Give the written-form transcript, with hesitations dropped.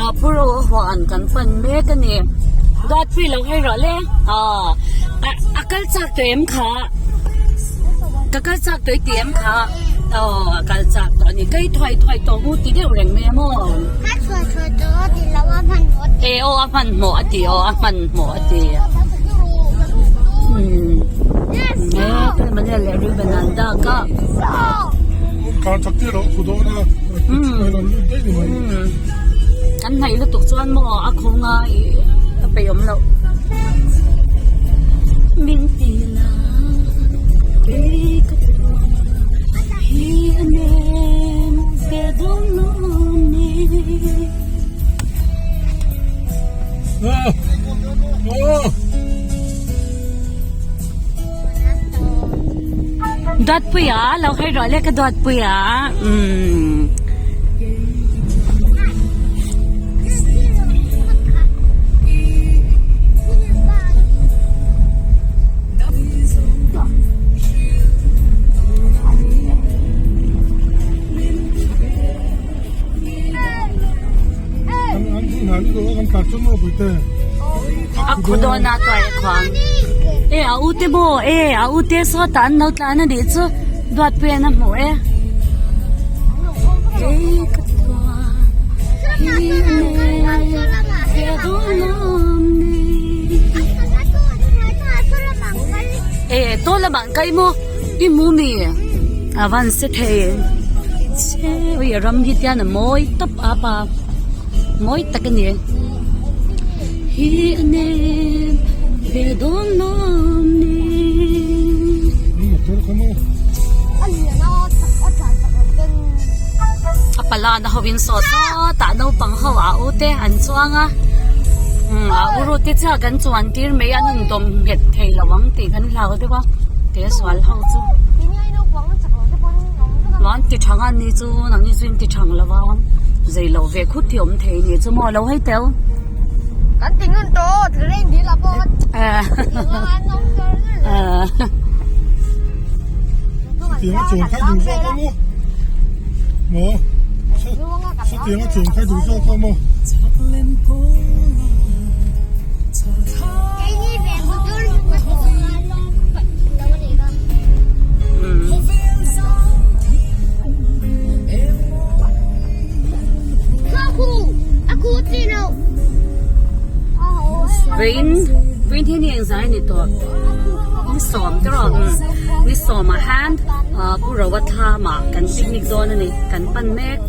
Ah puro huan kan pan mek a ni Duatpui lo hei rawh le aw a kal chak tawh em kha ka kal chak tawh i ti em kha aw a kal chak tawh a ni kei thuai thuai tawh u ti deuh reng mai a maw e aw a hmanhmawh a ti aw a hmanhmawh a ti umm e Mania leh Reuben an dak a. Kan hnaih lutuk chuan maw a khawnga ih a peih awm loh. Min ti la kei ka hi a nen ve dawn lo ni. Duatpuia lo hawi rawh le ka Duatpuia umm. A khaw dawn a tuai a khuang e a u te maw e a u te saw tah an lo tlan a nih chu duatpui an a hmuh e e taw lamah an kai maw i hmu mi a van se thei che ui a ram hi tian a mawi tawp a pa mawi tak a ni hi a nem ve dawn lawm ni. A pala na ho in saw sawtah naupang ho a u te an chuang a umm a u ru te chiah kan chuan tir mai an indawm nghet thei lo ang tih kan hlau deuh a te sual ho chu an ti thang a ni chu nangni chu in ti thang lo va zei lo ve khut hi awm thei ni chu maw lo hei tel kan ti ngun tawh train dil a pawh Vawiin vawiin hi ni engzah a ni tawh ni sawm te rawh ni sawmah hian ah pu Roa thlamah kan picnic dawn a ni kan pan mek.